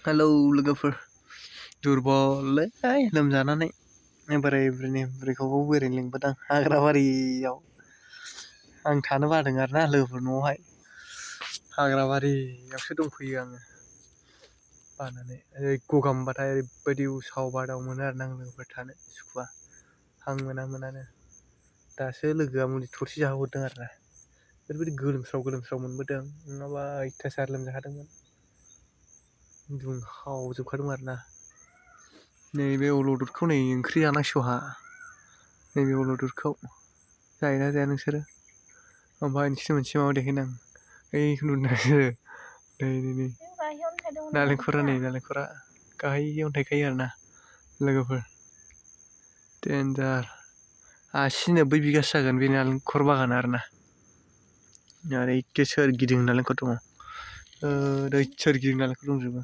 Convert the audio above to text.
Hello लोगोफोर दुरबललै लोमजानानै बोराय बुरैखौबो बेरायनो लिंबोदां हाग्राबारियाव। आं थानो बादों आरोना लोगोफोर न'आवहाय हाग्राबारियावसो दंफैयो आङो बानानै गगा मोनबाथाय ओरैबायदि उसाव बादाव मोनो आरोना आं लोगोफोर थानो सुखुवा हां मोनानो दासो लोगोआ मुलि थरसे जाहोहरदों आरोना ओरैबायदि गोलोमस्राव मोनबोदों नङाबा अयथासार लोमजाखादोंमोन दुंहावजोबखादोंमोन आरोना नैबे अलददखौ नै ओंख्रि जानांसिगौ आंहा नैबे अलददखौ जायोना जाया नोंसोरो ओमफ्राय नोंसोर मोनसे माबा देखायनो आं ओइखौ नुदों नोंसोरो नै नालेंखरा गाहायावनो थायखायो आरोना लोगोफोर देन्जार 80-90 बिगासो जागोन बे नालेंखर बागाना आरोना आरो एखे सोरगिदिं नालेंखर दङ ओरै सोरगिदिं नालेंखर दंजोबो।